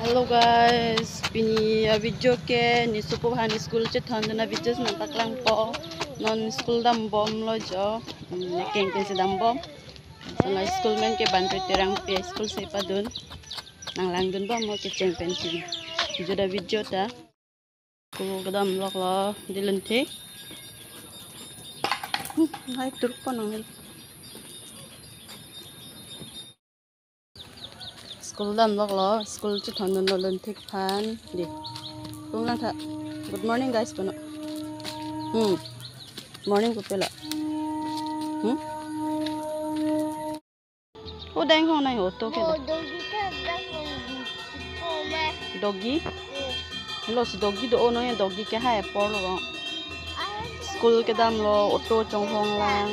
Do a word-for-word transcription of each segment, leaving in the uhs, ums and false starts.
Hello guys, pini a video ke nisopo han school chethondun a video si nangpaklangpo. Non school dambomlo jo. Hmm, keng pensi dambom. Sona school men ke Banpet Terangpi school si padun. Nanglangdunbom mo kecheng pensi. Video da video ta. School kedam loklo di Lunthik. Hmm, hai turpo nang. School dam loklo, school chethondunlo Lunthik aphan. Di. Pung lang tha. Good morning guys puno. Hmm. Morning pupe lo. Hmm? O dang ho nai ho to ke. Oh, da. Doggy ka dang ho. Doggy? Eh. Lo si doggy do-o non ya, doggy ke hai apor lo. School kedamlo, auto chonghong lang.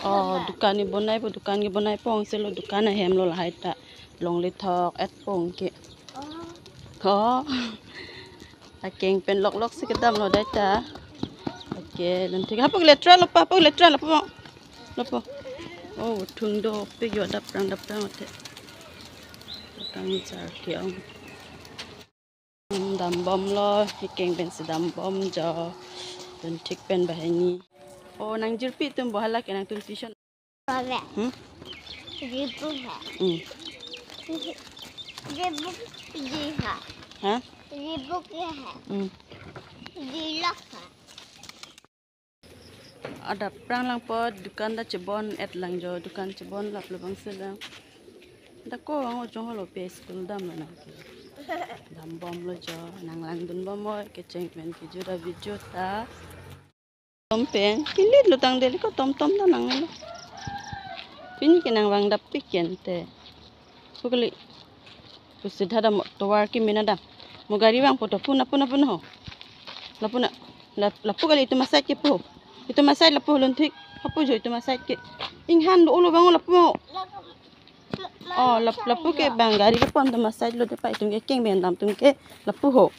Oh, dukan ni bonai po, dukan ni bonai pong selo, dukan ahem lo lahai ta. Longle thok et pong ke. Oh. Akeng pen loklok si kedamlo dai ta. Okay, Lunthik. Hapu letra lo pa, hapu letra lo pa. Lo pa. Oh, thung dopik yo daprang daprang ote. Kang char ke ong. Hmm, dambomlo, keng pensi dambom jo. Lunthik pen banghini. Oh, nangjirpi atum bo hala ke nangtum tuition. Babe. Hmm? Ribuk hai. Hmm. Ribuk di hai. Ha? Ribuk ya hai. Hmm. Di lok hai. Adap prang lang po dukan ta chebon et lang jo, dukan chebon lap lo bang selang. Da ko ang ojong holo pe school damlo nang. Dambomlo jo, nanglangdunbom mo kecheng pen kejut a video ta. Tom pen, kilit lo tangdel ko tom tom ta nang lo. Pini ke nangvang dap piken te. Pukali. Kusi dada mo tovar ke mina dam. Mo gari vang poto puna puna puna ho. Lapuna. Lap, lapu kali itum aside ke po. Itum aside lapu Lunthik. Hapu jo itum aside ke. Inghan do ulo bang lapu mo. Oh, lap, lapu ke bang gari ke pon itum aside lo de pa itum ke keng pen dam atum ke lapu ho.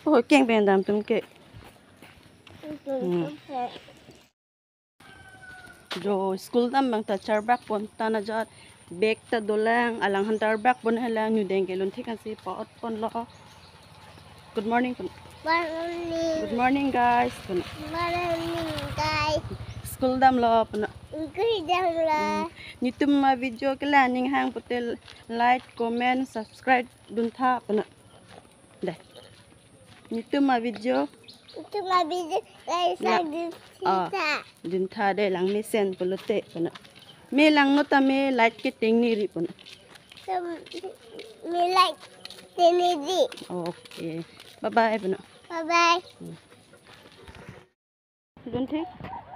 Lapu ho keng pen dam atum ke. Hmm. Jo school dam bang ta charbak pon ta na jat bag ta dolang alang han charbak pon helang nudeng ke Lunthik ansi pa-ot ponlo. Good morning pon. Morning. Good morning guys pon. Morning guys. School damlo pon. School damlo. Hmm. Netum a video ke la ning hang pute like, comment, subscribe dun tha pon. Deh. Netum a video. Netum a video. Guys, la, dun tha. Ah, dun tha deh lang mesen pulote pon. Me langno ta me light ke tengni ri pon. So, me light tengni ri. Okay. Bye bye pon. Bye bye. Hmm. Lunthik,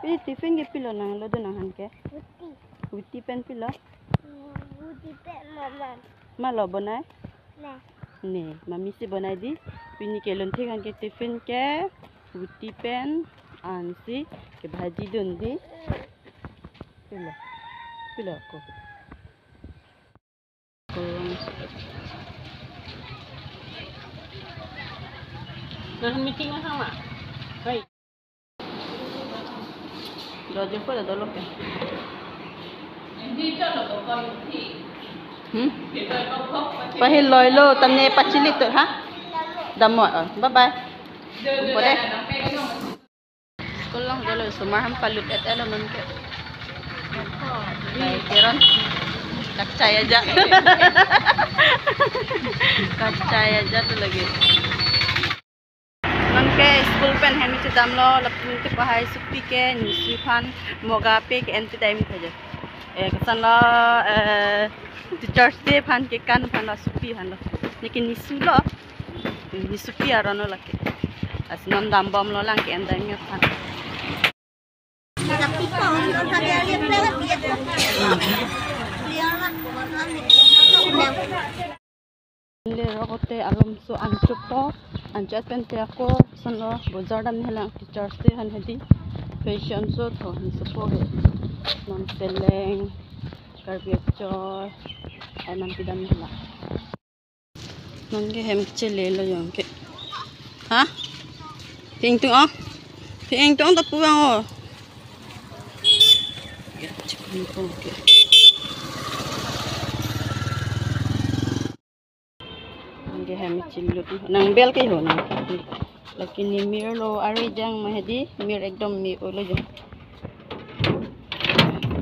pini tiffin ke pilo nanglo dun nang han ke? Ruti. Ruti pen pilo? Hmm, ruti pen mama. Ma lo bonai? Na. Ne, mami si bonai di. Pini ke Lunthik han ke tiffin ke ruti pen ansi ke bhaji dun di. Hmm. Pilo. Pilo ko. Nahan meeting na sama. Hai. Dojo ko dolo ke. Hmm? Pahil loilo tamne pachili to ha? Damo, oh, bye bye. Boleh. School along jalo osomar ham palut et elo non ke. Bai Teron. Kachai aja. Kachai aja tu lagi. Non ke school pen hem chedamlo lapu ke pahai supi ke nisi phan moga pe ke enti time khaja. Eh, kesan lo, eh, Teachers Day phan ke kan phan lo supi phan lo. Niki nisu lo. Nisupi aron lo lake. Lasi non dambomlo lang ke endang ya phan. Le rokote alomso anchopo, ancho pen te ako sonlo bojar dam helang Teachers Day han hedi. Fashion show tho nisopo he. Non seleng, Karbi Anglong, anam pidam helang. Non ke hem chele lo jong ke. Ha? Ping tung oh. Ping tung ta pu ang oh. Anke hem chilut. Nang bel ke ho nang. Lake ne mir lo, arve jang ma hedi, mir ekdom mir olo jo.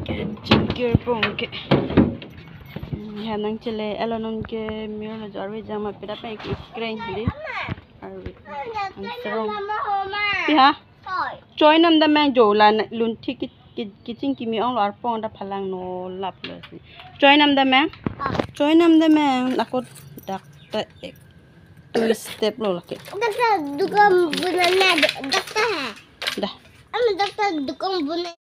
Ke chingkir pon ke. Hmm, ha nang chele elo non ke mir lo jo, arve jang ma peda pen ke kreng hedi. Arve. Ang serong. Pi ha? Choi nam dam nang jo la na lun thik ki, ki, kiching kimi onglo arpong ta phalang no lap lo si. Choi nam dam nang? Choi nam dam nang, ako dak ta ek. Two step lo lake. Dakta dukan bunana, dakta. Dah. Ama dakta dukan buna.